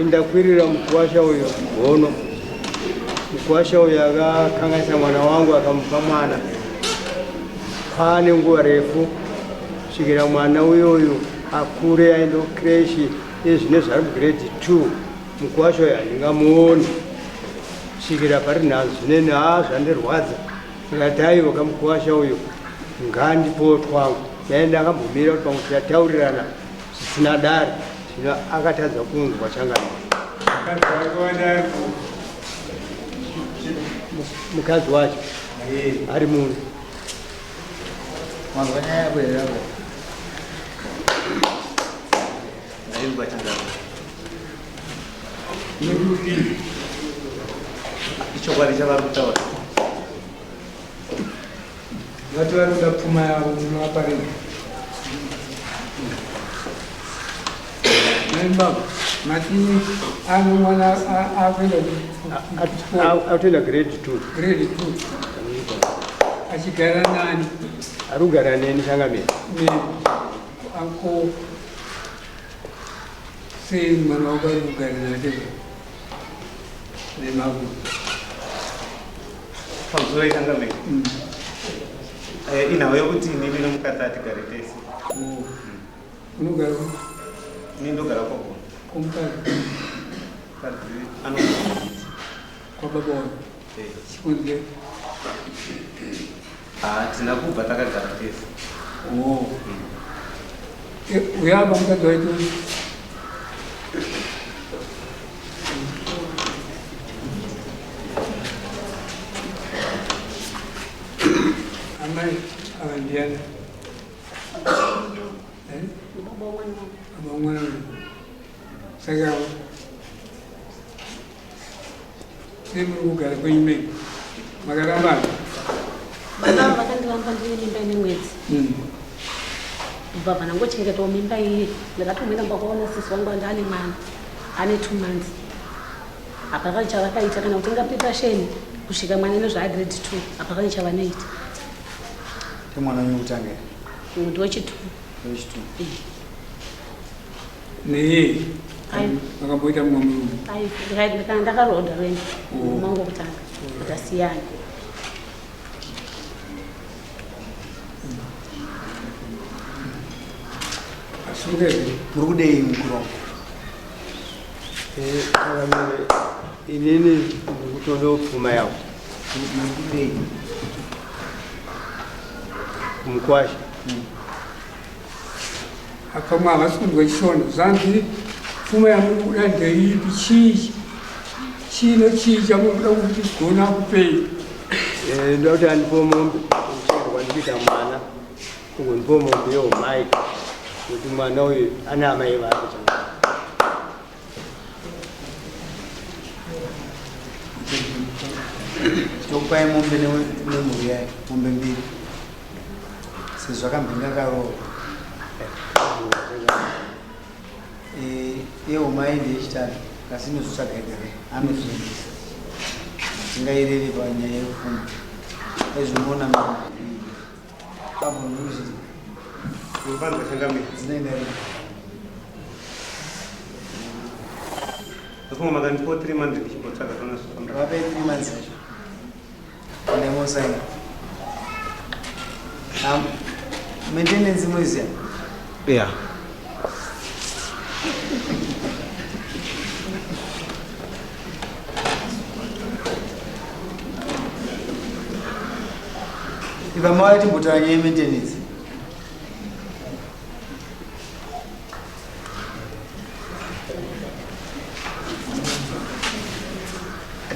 Indakwirira mukwasha uyo gono. Mukwasha uyo akakanganisa mwana wangu akamupa mwana. Pane nguva refu kusvikira mwana uyoyu akure aende kukireshi ezvine zvari mugrade 2 mukwasha uyo handingamuoni kusvikira pari nhasi zvineni haa zvandirwadza ndikati aiwa kamukwasha uyo ngandipowo twangu dai ndakambomira kuti pamwe tichataurirana zvisina dare zvino akatadza kunzwa changamire mukadzi wacho ari muno Wanzwa nyaya yako here apo? Ndainzwa changamire. Ichokwadi chavari kutaura. Vati vari kuda pfuma yavo munovapa rini? Mai baba, mati ano mwana akuenda akutoenda grade 2. Grade 2. Achigara nani? Ari kugara neni changamire. Neni. Ako sei mwana wako ari kugara nake nemaku Pamusoro yechangamire. Eh, inhau yekuti inini nomukadzi hatigare tese. Oh. Unogara ku? Ini ndogara kwagona. Kumukadzi? Mukadzi anogara Kwababa wako? Eh. Chikonzero? Ah, tina kubva takagara tese. Oh. Eh, uyamba mukadzi waito Amai ava ndiani? Eh? Baba wamwana wangu. Baba wamwana wangu. Saka sei muri kugara kwenyu mega? Makarambana? Baba ava vakandiramba ndine mimba ine mwedzi. Kubva pandangochengetawo mimba iye ndakatomboenda kumba kwavo nasisi vangu anga ane mwana ane 2 months. Hapana chavakaita kana kutenga pepasheni kusvika mwana ine zvaagrade 2 hapana chavanoita. Mwana wenyu wekutanga here? Ndowechitu. Ndowechitu. Neye makamboita mumwe murume? Aiwa, ndakaroda rwendo murume wangu wekutanga tasiyana. Muri kudei mukuru wangu? Inini ndikutoda pfuma yavo. Muri kudei? Mukwasha. Pamwe havasi kunzwa chishona zvanzi pfuma yamuri kuda ndeipi chii chino chii chamuri kuda kuti gona kupei eh, ndoda kuti andipo mombe kuchengetwa kwandikuita mwana ugondipo mombe yeumai kuti mwana uyu ane amai vake Tokupai mombe nemhuri yayo, mombe mbiri sezvo akambenge akaroorwa. Eh, yehomai ndeyechitatu asi inozotsvaga ega anozviendesa tingairevi panyaya yekufunda ezvinoona Urubanza changamire. Dzinoenda rini? Ndofunga makandipawo 3 months ndichimbotsvaga toona zvofamba. Vape 3 months yacho. Nemosaina. Maintenance munoiziva? Yeah. Ibva mauya timbotaura nyaya yemaintenance.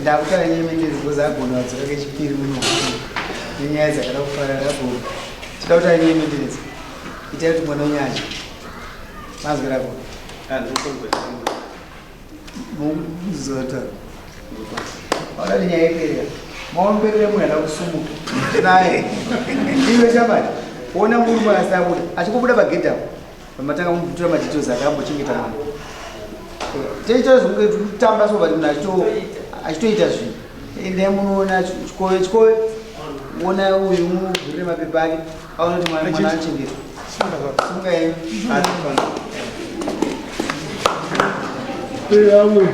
Ndakutaura nyaya yemaintenance because agona wadzoka kechipiri muno nenyaya dzakada kufanana agona. Tida kutaura nyaya yemaintenance. Itai kuti mwana wenyu adye. Manzwira agona. Ah, ndinokonzwa. Muzota. Wakati nyaya iperera. Maomberere munhu ada kusumuka. Naye. Iwe shamwari. Ona murume asabuda. Achikubuda pagedhi apo. Pamatanga mutora madetails ake ambochengeta mwana. Tichita zvinge kutamba so but munhu achito achitoita zvinhu. Endai munoona chikove chikove. Ona uyu muvhurire mapepa ake. Aona kuti mwana mwana anochengetwa. Simuka yenyu. Vamwe.